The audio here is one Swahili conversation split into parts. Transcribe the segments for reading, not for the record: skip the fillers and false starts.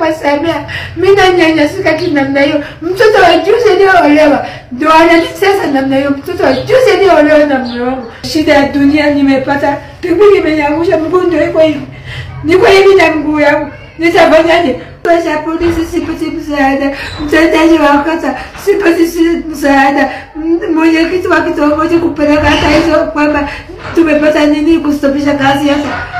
kwa Samia, mimi nanyanyasika kinamna hiyo. Mtoto wa juzi aliyoolewa ndio ananitesa namna hiyo. Mtoto wa juzi aliyoolewa na mume wangu. Shida ya dunia nimepata, pikipiki imeniangusha, mguu ndio iko hivi, niko hivi na mguu yangu, nitafanyaje? Pesa polisi sipati msaada, mtendaji wa kata sipati msaada, mwenyekiti wa kitongoji kupeleka hata hizo kwamba tumepata nini kustopisha kazi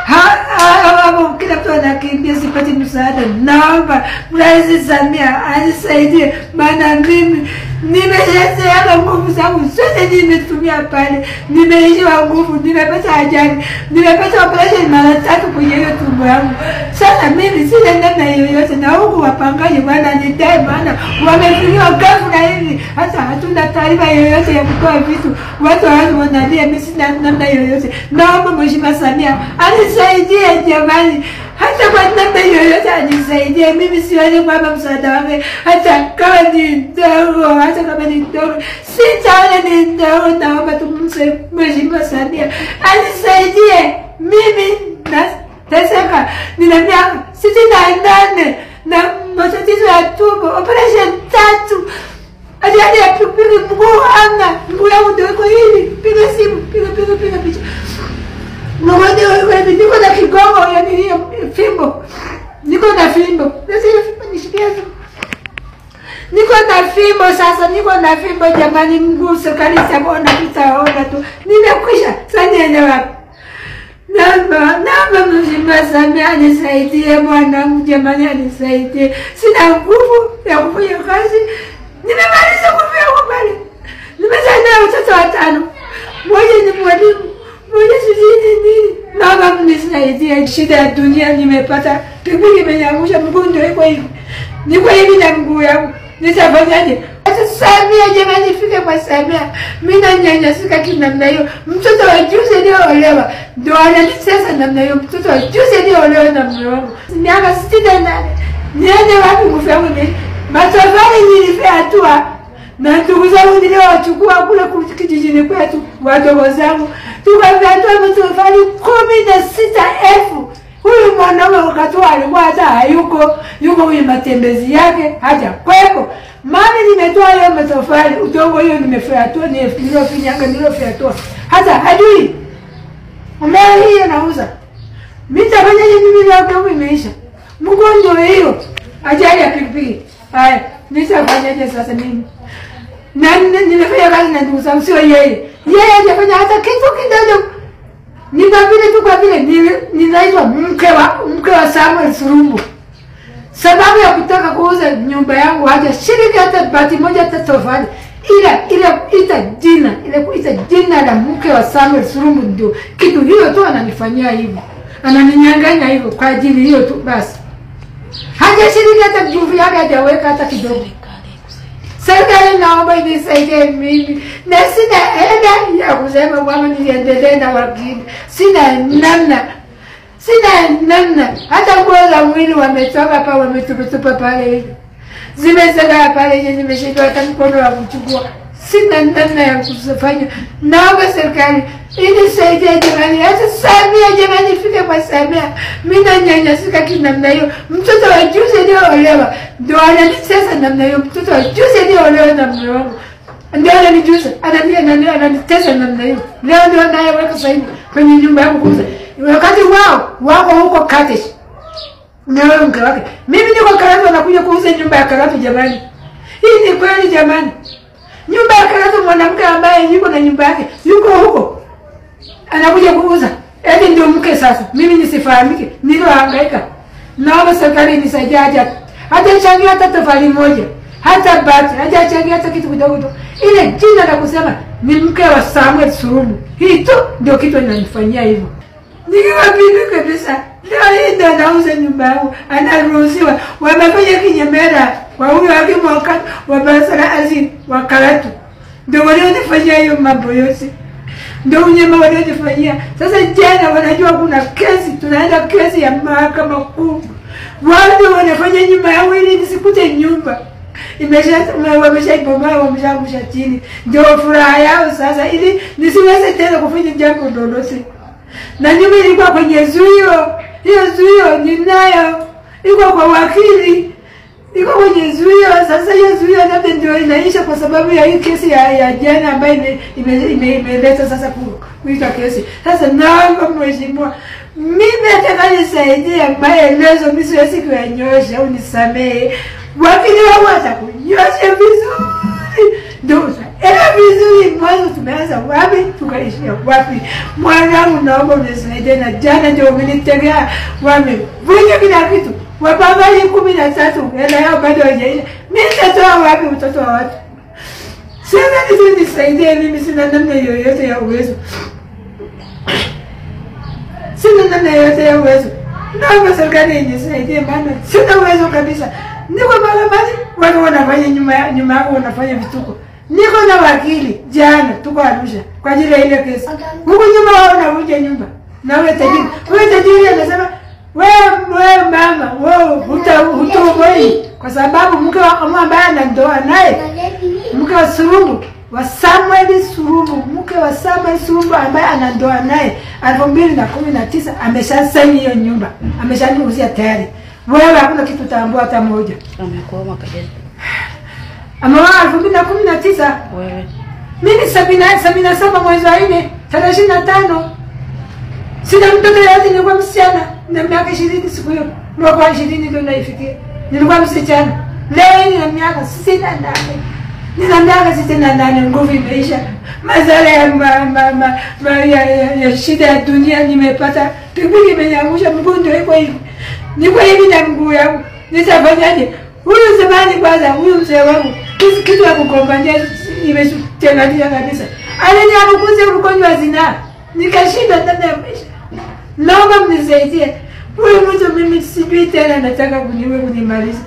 hata hapo, kila mtu anakimbia, sipati msaada. Naomba Rais Samia anisaidie, maana mimi nimeshazeeka, nguvu zangu zote nimetumia pale, nimeishiwa nguvu, nimepata ajali, nimepata operation mara 3 kwenye hiyo tumbo yangu. Sasa mimi sina namna yoyote, na huku wapangaji wananidai, maana wamefikiwa ghafla hivi, hata hatuna taarifa yoyote ya kutoa vitu, watu wanalia, mimi sina namna yoyote. Naomba Mheshimiwa Samia anisaidie jamani, hata kwa namna yoyote anisaidie. Mimi sioni kwamba msaada wake hata kama ni ndogo, hata kama ni ndogo, sitaona ni ndogo. Naomba tu Mheshimiwa Samia anisaidie. Mimi nateseka, nina miaka 68 na matatizo ya tumbo, operation 3, ajali ya pikipiki, mguu hamna, mguu yangu ndio iko hivi, piga simu, piga piga piga picha, mguu niko na kigongo, yani hiyo fimbo, niko na fimbo, sasa hiyo fimbo nishikia, niko na fimbo sasa, niko na fimbo jamani, mguu serikali itaona, itaona tu, nimekwisha sasa, niende wapi? Naomba Mheshimiwa Samia anisaidie mwanangu jamani, anisaidie. Sina nguvu ya kufanya kazi, nimemaliza nguvu yangu pale. Nimezaa watoto 5, mmoja ni mwalimu, mmoja sijui nini. Naomba mnisaidie, shida ya dunia nimepata, pikipiki imeniangusha, mguu ndio iko hivi, niko hivi na mguu yangu, nitafanyaje? Samia jamani, fike kwa Samia, mimi nanyanyasika kinamna hiyo. Mtoto wa juzi aliyoolewa ndio ananitesa namna hiyo. Mtoto wa juzi aliyoolewa na mume wangu, miaka 68, niende wapi? Nguvu yangu ni matofali, nilifyatua na ndugu zangu niliowachukua kule kijijini kwetu, wadogo zangu, tukafyatua matofali 16,000. Huyu mwanaume wakati alikuwa hata hayuko, yuko kwenye matembezi yake, hajakwepo. Mami nimetoa hiyo matofali, udongo hiyo nimefyatua, niliofinyanga, niliofyatua. Hata hajui. Leo hiyo nauza. Mimi nitafanyaje mimi leo kama imeisha? Mgonjwa hiyo, ajali ya pikipiki. Haya, nitafanyaje sasa mimi? Na nimefanya kazi na ndugu zangu, sio yeye. Yeye hajafanya hata kitu kidogo. Ni kwa vile tu, kwa vile ninaitwa mke wa Samuel Surumbu. Sababu ya kutaka kuuza nyumba yangu hajashiriki hata bati moja hata tofali, ila ile kuita jina la mke wa Samuel Surumbu ndio kitu hiyo tu ananifanyia hivyo, ananinyang'anya hivyo kwa ajili hiyo tu basi. Hajashiriki hata nguvu yake, hajaweka hata kidogo. Serikali naomba inisaidie mimi, na sina hela ya kusema kwamba niendelee na wakili, sina namna, sina namna. Hata nguo za mwili wametoka hapa, wametupa pale hivi, zimezagaa pale hivi, nimeshindwa hata mkono wa kuchukua. Sina namna ya kufanya. Naomba serikali inisaidie jamani, hata Samia jamani, fike kwa Samia, mimi nanyanyasika kinamna hiyo. Mtoto wa juzi aliyoolewa ndio ananitesa namna hiyo. Mtoto wa juzi aliyoolewa na mume wangu ndio ananijuza, ananitesa namna hiyo. Leo ndio anayeweka saini kwenye nyumba yangu kuuza, wakati wao wako huko Katesh na wewe mke wake. Mimi niko Karatu, anakuja kuuza nyumba ya Karatu jamani. Hii ni kweli jamani? Nyumba ya Karatu, mwanamke ambaye yuko na nyumba yake yuko huko anakuja kuuza, eti ndio mke sasa. Mimi nisifahamike, niliohangaika. Naomba serikali inisaidie, hajachangia hata tofali moja, hata bati, hajachangia hata kitu kidogo tu. Ile jina la kusema ni mke wa Samuel Surumbu, hii tu ndio kitu inanifanyia hivyo. Nikiwa bibi kabisa, leo hii ndio nauza nyumba yangu, anaruhusiwa. Wamefanya kinyemera kwa huyo hakimu wa baraza la ardhi wa Karatu, ndio walionifanyia hiyo mambo yote, ndio unyama walionifanyia. Sasa jana wanajua kuna kesi, tunaenda kesi ya mahakama kuu, wao ndio wanafanya nyumba yangu ili nisikute nyumba wameshaibomoa, wameshaangusha chini, ndio furaha yao sasa, ili nisiweze tena kufanya jambo lolote. Na nyumba ilikuwa kwenye zuio, hiyo zuio ninayo, Iko kwa wakili, iko kwenye zuio. Sasa hiyo zuio labda ndio inaisha kwa sababu ya hii kesi ya jana ambayo imeleta sasa kuitwa kesi. Sasa naomba mheshimiwa, mimi atakayenisaidia maelezo, mimi siwezi kuyanyosha, unisamehe. Wakili wangu atakunyosha vizuri, ndio utaelewa vizuri mwanzo tumeanza wapi tukaishia wapi. Mwanangu, naomba unisaidie. Na jana ndio umenitegea, wamevunja kila kitu. Wapambaji 13 hela yao bado haijaisha. Mimi nitatoa wapi mtoto wa watu? Sasa nisaidie, mimi sina namna yoyote ya uwezo. Sina namna yoyote ya uwezo. Naomba serikali inisaidie, maana sina uwezo kabisa. Niko mahakamani, watu wanafanya nyuma yako wanafanya vituko. Niko na wakili jana tuko Arusha kwa ajili ya ile kesi. Huko nyuma wao wanavunja nyumba. Na wewe tajiri, wewe tajiri anasema wewe mama, wewe hutoboi kwa sababu mke wa ambaye ana ndoa naye, mke wa Surumbu, wa Samuel Surumbu, mke wa Samuel Surumbu ambaye ana ndoa naye 2019 ameshasaini hiyo nyumba, ameshaniuzia tayari. Wewe hakuna kitu utaambua hata moja. Amekuwa mwaka jana. Ameoa 2019. Wewe. Mimi 77 mwezi wa 4 tarehe 25. Sina mtoto yote, nilikuwa msichana na miaka 20 siku hiyo. Mwaka wa 20 ndio naifikia. Nilikuwa msichana. Leo nina miaka 68. Nina miaka 68, nguvu imeisha. Madhara ya ya shida ya dunia nimepata. Pikipiki imeniangusha, mguu ndio iko hivi. Niko hivi na mguu yangu. Nitafanyaje? Huyu zamani kwanza, huyu mzee wangu, kitu ya kugombania imetenganisha kabisa. Aliniambukiza ugonjwa wa zinaa. Nikashinda ndani ya maisha. Naomba mnisaidie. Huyu mtu mimi sijui tena, nataka kuniue kunimaliza.